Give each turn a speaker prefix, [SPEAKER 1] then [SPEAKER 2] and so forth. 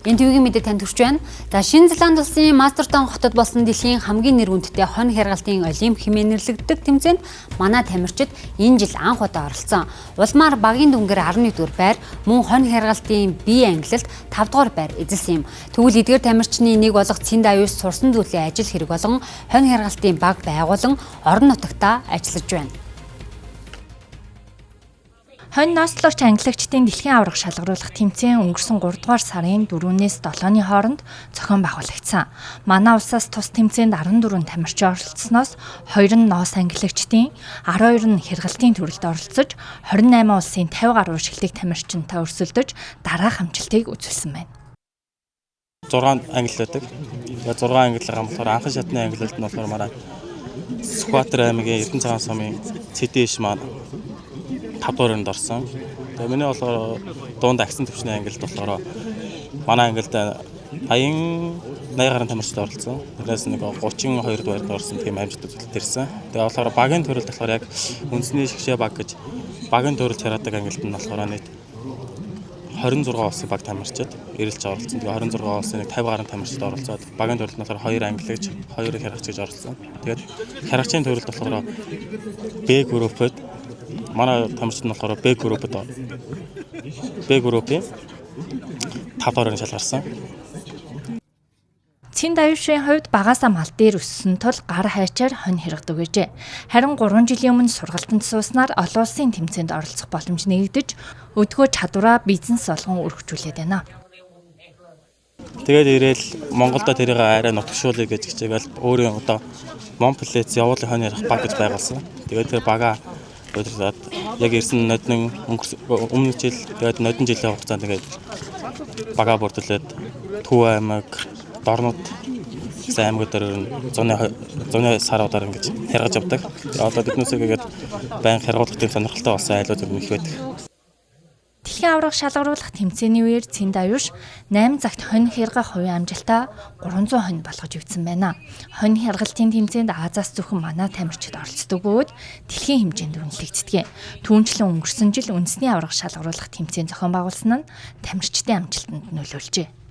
[SPEAKER 1] Энэ твгийн мэдээ танд хүрч байна. За, Шинэ Зеланд улсын Мастертон хотод болсон дэлхийн хамгийн нэр хүндтэй хонь хяргалтын олимп хэмээн нэрлэгддэг тэмцээнд манай тамирчид энэ жил анх удаа оролцсон. Улмаар багийн дүнгээр 11 дугаар байр, мөн хонь хяргалтын B ангилалд 5 дугаар байр эзэлсэн юм. Тэгвэл эдгээр тамирчны нэг болох Цэнд Аюус сурсан зүйлээ ажил хэрэг болгон хонь хяргалтын баг байгуулан орон нутагтаа ажиллаж байна.
[SPEAKER 2] Хонь ноцлогч ангилагчдын дэлхийн аварга шалгаруулах тэмцээн өнгөрсөн 3 дугаар сарын 4-ээс 7-ны хооронд зохион байгуулагдсан. Манай улсаас тус тэмцээнд 14 тамирчин оролцсоноос 2 нь ноос ангилагчдын, 12 нь хяргалтын төрөлд оролцож, 28 улсын 50 гаруй шилдэг тамирчинтай өрсөлдөж дараах амжилтыг үзүүлсэн байна.
[SPEAKER 3] 6 англи байдаг. Тэгээ 6 ангиллага болохоор анхан шатны ангиллалд нь болохоор манай Сүхбаатар аймгийн Эрдэнэ цагаан сумын ЦДШ маань 5 дугаар оронд орсон. Тэгээ миний болохоор дунд агсан түвшний ангилалд болохоор манай ангилд 80 гаруй тамирчид оролцсон. Тэрнээс нэг 32 дугаард орсон тийм амжилт үзүүлэлт ирсэн. Тэгээ болохоор багийн төрөлд болохоор яг үндэсний шигшээ баг гэж багийн төрөлд хяраадаг ангилалд нь болохоор нийт 26 улсын баг тамирчид эрэлж оролцсон. Тэгээ 26 улсын нэг 50 гаруй тамирчид оролцоод багийн төрөлд нь болохоор 2 ангилагч, 2 хярагч гэж оролцсон. Тэгээд хярагчийн төрөлд болохоор Б группэд манай тамирчид нь болохоор Б группийн 5 дугаар шалгарсан.
[SPEAKER 2] Цэнд Аюушийн хувьд багаасаа мал дээр өссөн тул гар хайчаар хонь хэргадаг гэжээ. Харин 3 жилийн өмнө сургалтанд сууснаар олон улсын тэмцээнд оролцох боломж нэгдэж, өдгөө чадвараа бизнес болгон өргөжүүлээд байна.
[SPEAKER 3] Тэгээд ирээл Монголдо тэрийг арай нутагшуулъя гэж хичээгээл өөрийн одоо Монплец явуулын хонь ярих баг гэж байгуулсан. Тэгээд тэр бага удирдаад яг ирсэн ноднон өмнө жил, тэгээд нодон жилийн хугацаанд тэгээд бага бүрдүүлээд Төв аймаг, Дорнод гэсэн аймагуудаар ер нь зуны саруудаар ингэж хяргаж явдаг. Одоо биднээсээ гээд байнга хяргуулах тийм сонирхолтой болсон айлууд ер нь их байдаг.
[SPEAKER 2] Дэлхийн аварга шалгаруулах тэмцээний үеэр Цэнд Аюуш 8 цагт хонь хяргах хувийн амжилтаа 300 хонь болгож ивдсэн байна. Хонь хяргалтын тэмцээнд Азиас зөвхөн манай тамирчид оролцдог бөгөөд дэлхийн хэмжээнд үнэлэгддэг. Түүнчлэн өнгөрсөн жил үндэсний аварга шалгаруулах тэмцээн зохион байгуулсан нь тамирчдын амжилтанд нөлөөлжээ.